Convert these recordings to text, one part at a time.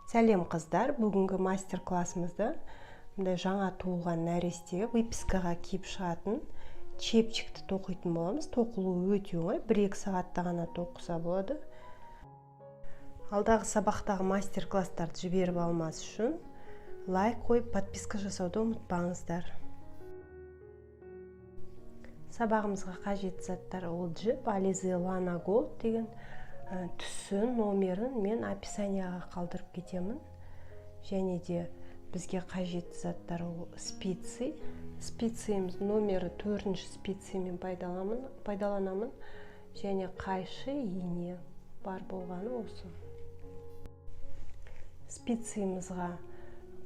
Сәлем, қыздар! Бүгінгі мастер-классымызда мындай жаңа туылған нәрестеге выпискаға киіп шығатын чепчикті тоқитын боламыз. Тоқылуы өте оңай, 1-2 сағатта ғана тоқыса болады. Алдағы сабақтағы мастер-класстарды жіберіп алмас үшін лайк қойып, подписка жасауды ұмытпаңыздар. Сабағымызға қажетті заттар: ол жіп Alize Lana Gold деген, түсі, номерін мен описанияға қалдырып кетемін. Және де бізге қажетті заттар ол спицы. Спицымыз номері 4-ші спицамен пайдаланамын. Және қайшы, ине, бар болғаны осы. Спицымызға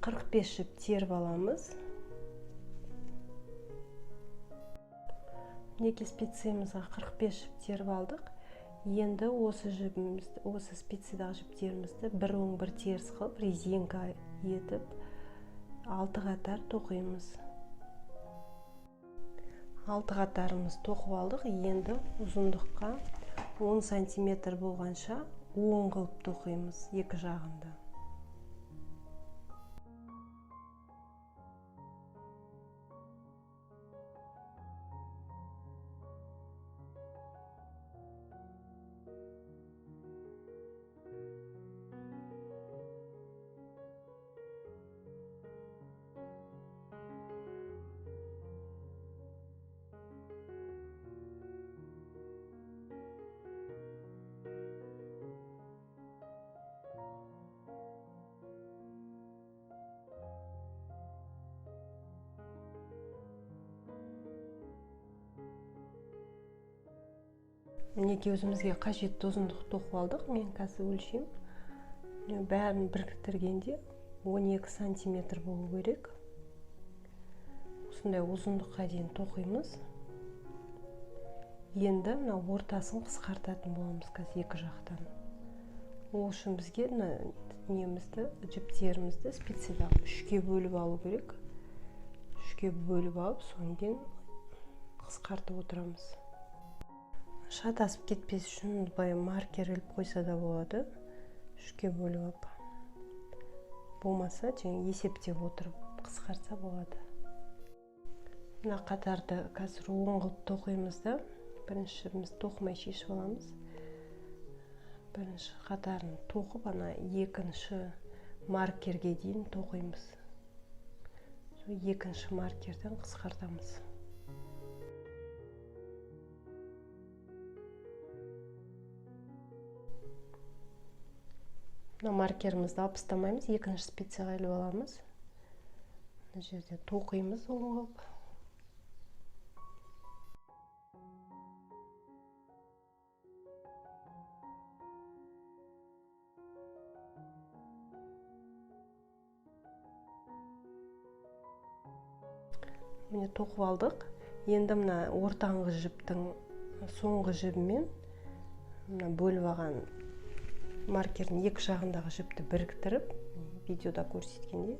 45 жіп теріп аламыз. Мінекей, спицымызға 45 жіп теріп алдық. Енді осы жібімізді, осы спицадағы жіптерімізді бір оң, бір теріс қылып, резинка етіп, 6 қатар тоқимыз. 6 қатарымыз тоқып алдық. Енді ұзындыққа 10 сантиметр болғанша оң қылып тоқимыз екі жағында. Мінекей, өзімізге қажетті ұзындық тоқып алдық. Мен қазір өлшеймін. Міне, бәрін біріктіргенде 12 сантиметр болу керек. Осындай ұзындыққа дейін тоқимыз. Енді мына ортасын қысқартатын боламыз қазір екі жақтан. Ол үшін бізге мына немізді, жіптерімізді спицадағы 3-ке бөліп алу керек. 3-ке бөліп алып, содан кейін қысқартып отырамыз. Шатасып кетпес үшін былай маркер іліп қойса да болады. 3-ке бөліп алып. Болмаса, және есептеп отырып қысқартса болады. Мына қатарды қазір оң қылып тоқимыз да, бірінші жібімізді тоқымай шешіп аламыз. Бірінші қатарын тоқып, ана екінші маркерге дейін тоқимыз. Сол екінші маркерден қысқартамыз. Мына маркерімізді алып тастамаймыз, екінші спицаға іліп аламыз. Мына жерде тоқимыз оң қылып. Міне, тоқып алдық. Енді мына ортаңғы жіптің соңғы жібімен мына бөліп алған маркердің екі жағындағы жіпті біріктіріп, видеода көрсеткендей,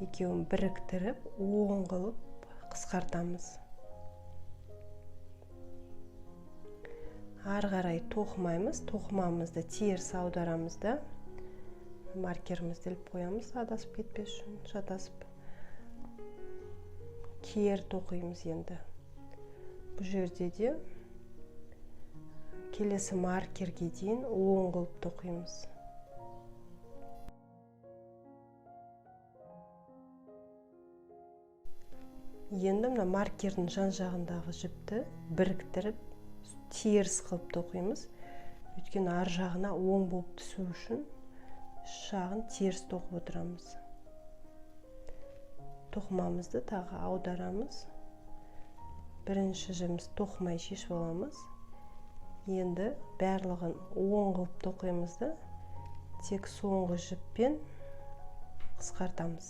екеуін біріктіріп, оң қылып қысқартамыз. Ары қарай тоқымаймыз, тоқымамызды теріс аударамыз да, маркерімізді іліп қоямыз, адасып кетпес үшін, шатасып. Кері тоқимыз енді. Бұл жерде де келесі маркерге дейін оң қылып тоқимыз. Енді мына маркердің жан жағындағы жіпті біріктіріп, теріс қылып тоқимыз. Өйткені ар жағына оң болып түсу үшін жағын теріс тоқып отырамыз. Тоқымамызды тағы аударамыз. Бірінші жібімізді тоқымай шешіп аламыз. Енді барлығын оң қылып тоқимыз да, тек соңғы жіппен қысқартамыз.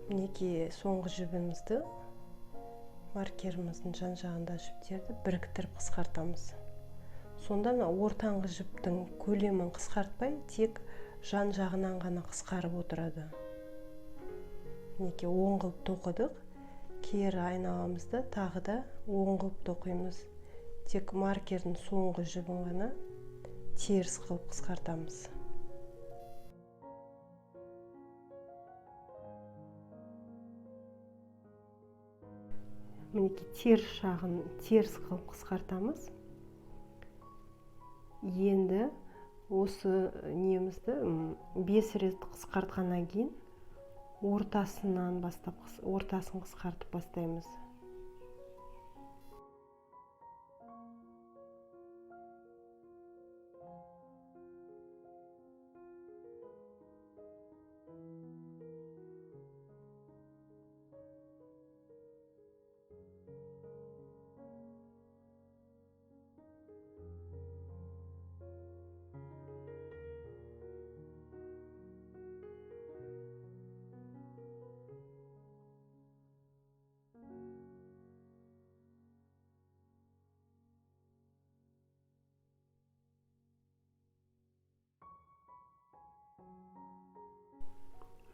Мінекей, соңғы жібімізді маркеріміздің жан жағында жіптерді біріктіріп қысқартамыз. Сонда мына ортаңғы жіптің көлемін қысқартпай, тек жан жағынан ғана қысқарып отырады. Мінекей, оң қылып тоқыдық. Кері айналамыз да тағы да оң қылып тоқимыз. Тек маркердің соңғы жібін ғана теріс қылып қысқартамыз. Мінекей, теріс жағын теріс қылып қысқартамыз. Енді осы немізді 5 рет қысқартқаннан кейін ортасынан бастап ортасын қысқартып бастаймыз.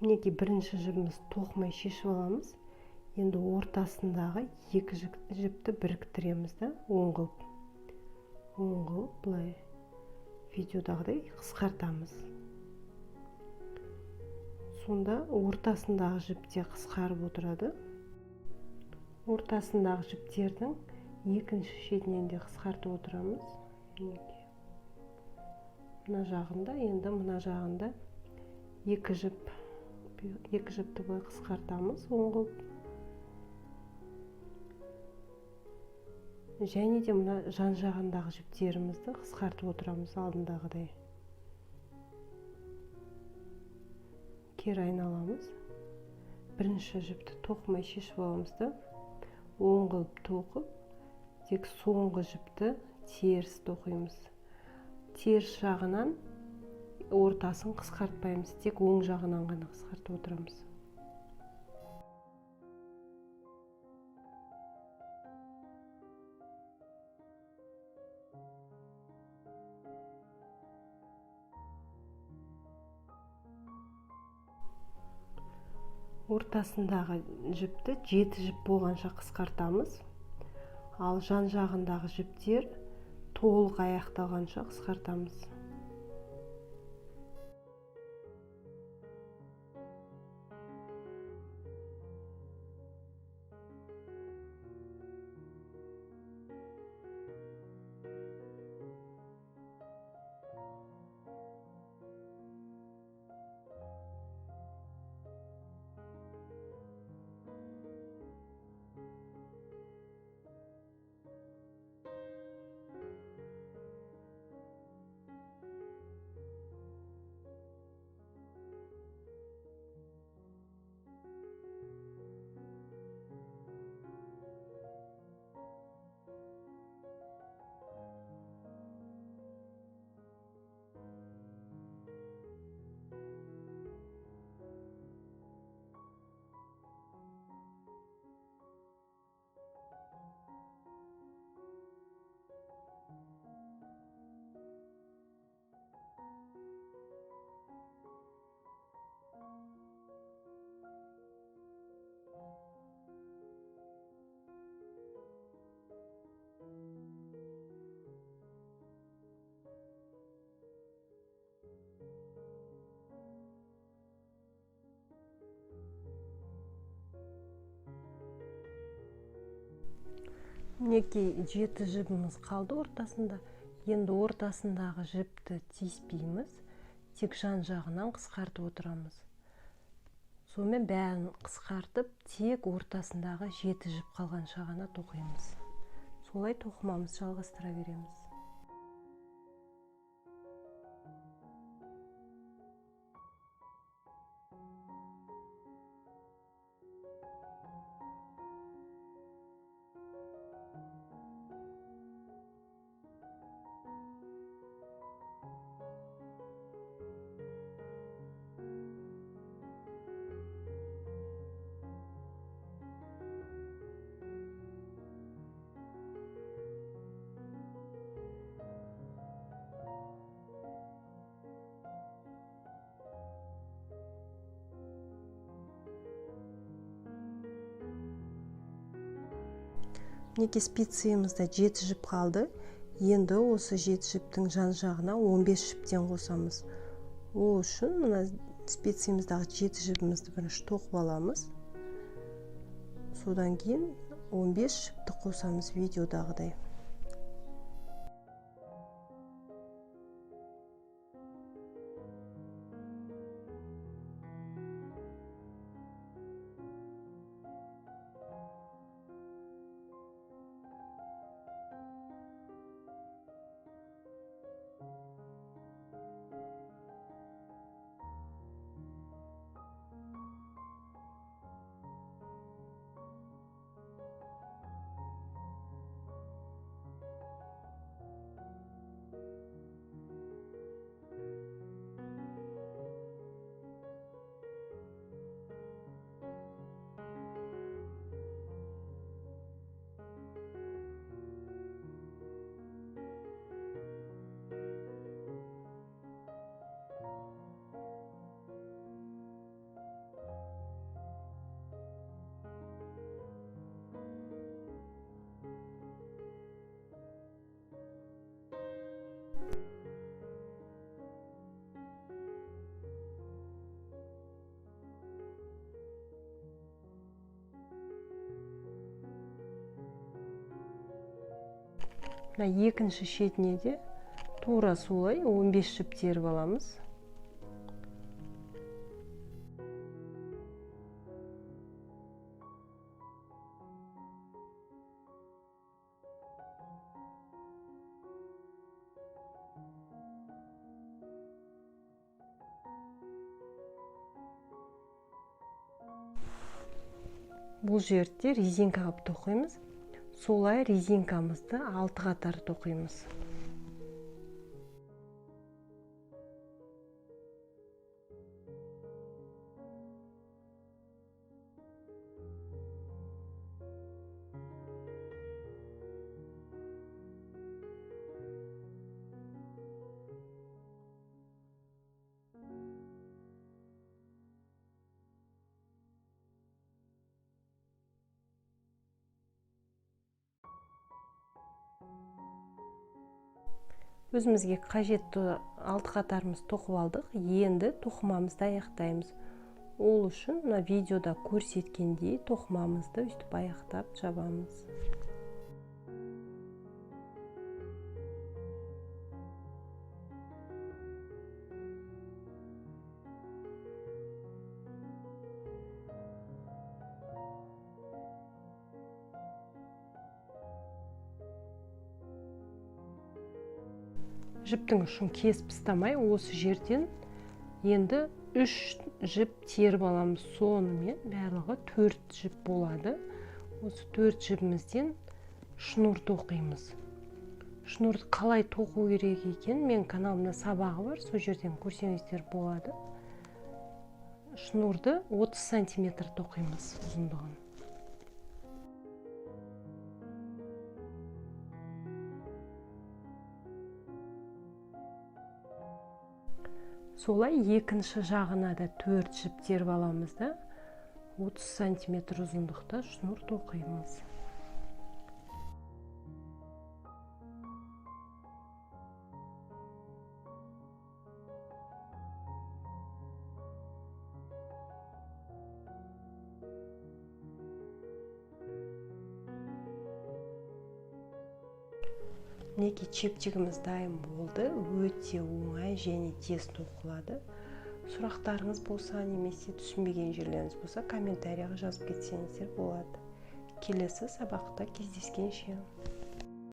Мінекей, бірінші жібіміз тоқымай шешіп аламыз. Енді ортасындағы екі жіпті біріктіреміз да, оң қылып. Оң қылып былай видеодағыдай қысқартамыз. Сонда ортасындағы жіп те қысқарып отырады. Ортасындағы жіптердің екінші шетінен де қысқартып отырамыз. Мінекей. Мына жағында, енді мына жағында екі жіп, екі жіпті былай қысқартамыз оң қылып. Және де мына жан жағындағы жіптерімізді қысқартып отырамыз алдындағыдай. Кері айналамыз. Бірінші жіпті тоқымай шешіп аламыз да, оң қылып тоқып, тек соңғы жіпті теріс тоқимыз. Теріс жағынан ортасын қысқартпаймыз, тек оң жағынан ғана қысқартып отырамыз. Ортасындағы жіпті 7 жіп болғанша қысқартамыз, ал жан жағындағы жіптер толық аяқталғанша қысқартамыз. Мінекей, 7 жібіміз қалды ортасында. Енді ортасындағы жіпті тиіспейміз, тек жан жағынан қысқартып отырамыз. Сонымен бәрін қысқартып, тек ортасындағы 7 жіп қалғанша ғана тоқимыз. Солай тоқымамызды жалғастыра береміз. Мінекей спицамызда 7 жіп қалды. Енді осы 7 жіптің жан жағына 15 жіптен қосамыз. Ол үшін мына спицамыздағы 7 жібімізді бірінші тоқып аламыз. Содан кейін 15 жіпті қосамыз видеодағыдай. Мына екінші шетіне де тура солай 15 жіп теріп аламыз. Бұл жерде резинка қылып тоқимыз. Солай резинкамызды 6 қатар тоқимыз. Өзімізге қажетті 6 қатарымыз тоқып алдық. Енді тоқымамызды аяқтаймыз. Ол үшін мына видеода көрсеткендей тоқымамызды өйтіп аяқтап жабамыз. Жіптің ұшын кесіп тастамай осы жерден енді 3 жіп теріп аламыз. Сонымен барлығы 4 жіп болады. Осы 4 жібімізден шнур тоқимыз. Шнурды қалай тоқу керек екен, мен каналымда сабағы бар, сол жерден көрсеңіздер болады. Шнурды 30 сантиметр тоқимыз ұзындығын. Солай екінші жағына да 4 жіп теріп аламыз да 30 сантиметр ұзындықта шнур тоқимыз. Мінекей чепчигіміз дайын болды. Өте оңай және тез тоқылады. Сұрақтарыңыз болса немесе түсінбеген жерлеріңіз болса, комментарияға жазып кетсеңіздер болады. Келесі сабақта кездескенше.